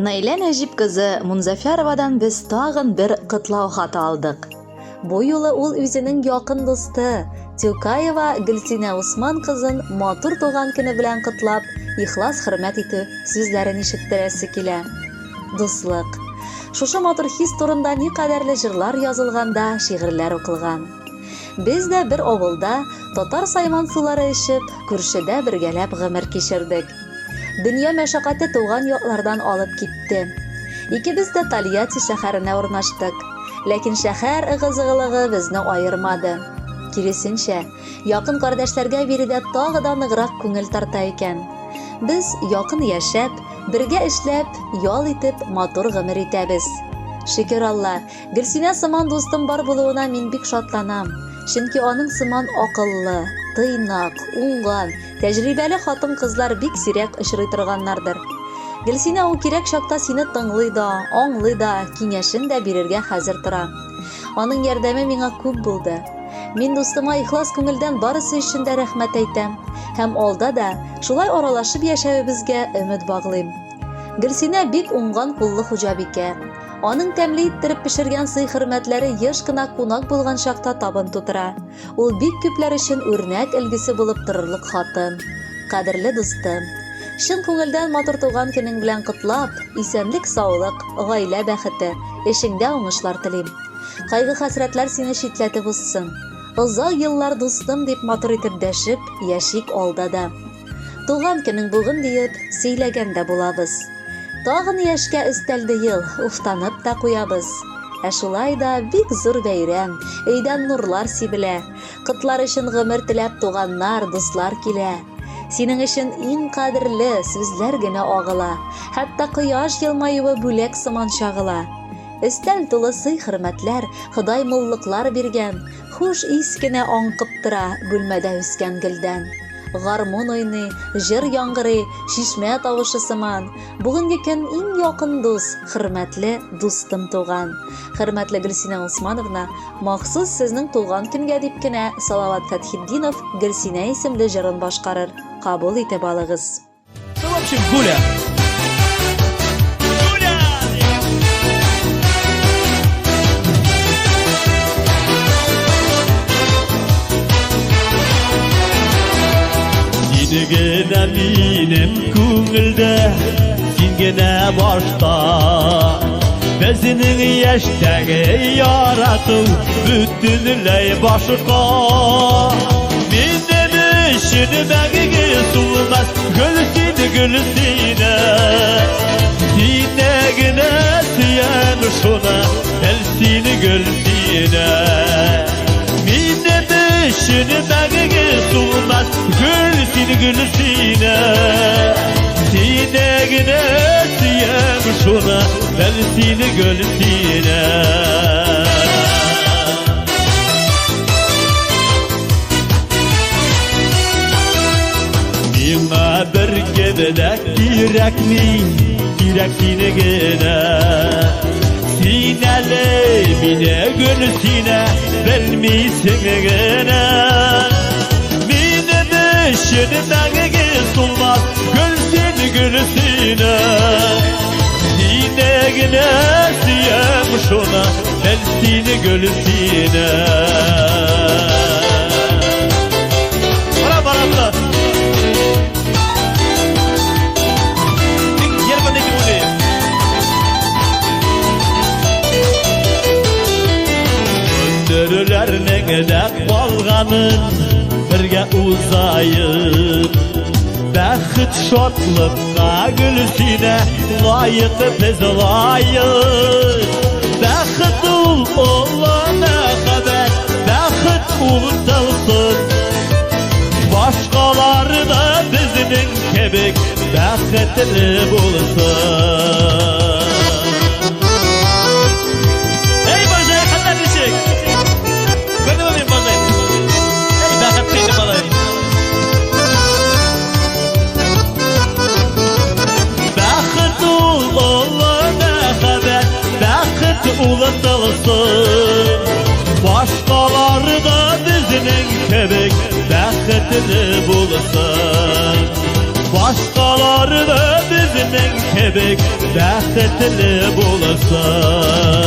Наилә Нәҗип кызы Мунзафяровадан без тагын бер котлау хаты алдык. Бу юлы ул үзенең якын дусты Тюкаева Гөлсинә Усман кызын матур туган көне белән котлап, ихлас хөрмәт итү сүзләрен ишеттерәсе килә. Дуслык. Шушы матур хис турында никадәрле җырлар язылган да, шигырьләр укылган. Без дә бер авылда татар сайман сулары эчеп, күршедә бергәләп гомер кичердек. Дөнья мәшәкате туган яклардан алып китте. Икебез дә Тольятти шәһәренә урнаштык. Ләкин шәһәр ыгы-зыгылыгы безне аермады. Киресенчә, якын кардәшләргә биредә тагы да ныграк күңел тарта икән. Без якын яшәп, бергә эшләп, ял итеп, матур гомер итәбез. Шөкер Алла, Гөлсинә сыман дустым бар булуына мин бик шатланам. Чөнки аның сыман акыллы, тыйнак, уңган, тәҗрибәле хатын-кызлар бик сирәк очрый торганнардыр. Гөлсинә ул кирәк чакта сине тыңлый да, аңлый да, киңәшен дә бирергә хәзер тора. Аның ярдәме миңа күп булды. Мин дустыма ихлас күңелдән барысы өчен дә рәхмәт әйтәм һәм алда да шулай аралашып яшәвебезгә өмет баглыйм. Гөлсинә бик уңган куллы хуҗабикә. Аның тәмле иттереп пешергән сый-хөрмәтләре еш кына кунак булган чакта табын тутыра. Ул бик күпләр өчен үрнәк өлгесе булып торырлык хатын. Кадерле дустым! Чын күңелдән матур туган көнең белән котлап, исәнлек-саулык, гаилә бәхете, эшеңдә уңышлар телим. Кайгы-хәсрәтләр сине читләтеп узсын. Озак еллар дустым дип матур итеп дәшеп, яшик алда да. Туган көнең бүген диеп, сөйләгән дә булабыз. Тагын яшькә өстәлде ел, уфтанып та куябыз. Ә шулай да бик зур бәйрәм, өйдән нурлар сибелә. Котлар өчен гомер теләп туганнар, дуслар килә. Синең өчен иң кадерле сүзләр генә агыла. Хәтта кояш елмаюы бүләк сыман чагыла. Өстәл тулы сый-хөрмәтләр, Ходай муллыклар биргән. Хуш ис кенә аңкып тора бүлмәдә үскән гөлдән. Гармун уйный, җыр яңгырый, чишмә тавышы сыман. Бүгенге көн иң якын дус, хөрмәтле дустым туган. Хөрмәтле Гөлсинә Усмановна, махсус сезнең туган көнгә дип кенә Салават Фәтхетдинов Гөлсинә исемле җырын башкарыр. Кабул итеп алыгыз. Ну, в общем, Гуля. Гуля! Син генә минем күңелдә, син генә башта. Безнең яшьтәге ярату бөтенләй башка. Минем өчен мәңге сулмас гөл син, гөл сине. Сине генә сөям шуны, гөл син, гөл сине. Минем өчен мәңге сулмас гөл син, гөл сине. Сине генә сөям шуны, гөл син, гөл сине. Миңа бер кем дә кирәкми, кирәк сине генә. Син әле мине гөл сине белмисең генә. Минем өчен мәңге сулмас гөл син, гөл сине. Сине генә сөям шуны, бел син, гөл сине. Бара, бара, Гомерләрнең дә калганын бергә узаеп. Бәхет шатлыкка Гөлсинә лаек без лаек. Бәхет ул олы мәхәббәт, бәхет ул тылсым. Башкалар да безнең кебек бәхетле булсын. Эй, Бажай, хәлләр ничек? Күрдеңме мин, Бажай? Эй, бәхетле инде малай. Бәхет ул олы мәхәббәт, бәхет ул тылсым. Башкалар да безнең кебек бәхетле булсын. Башкалар да безнең Безнең кебек бәхетле булсын.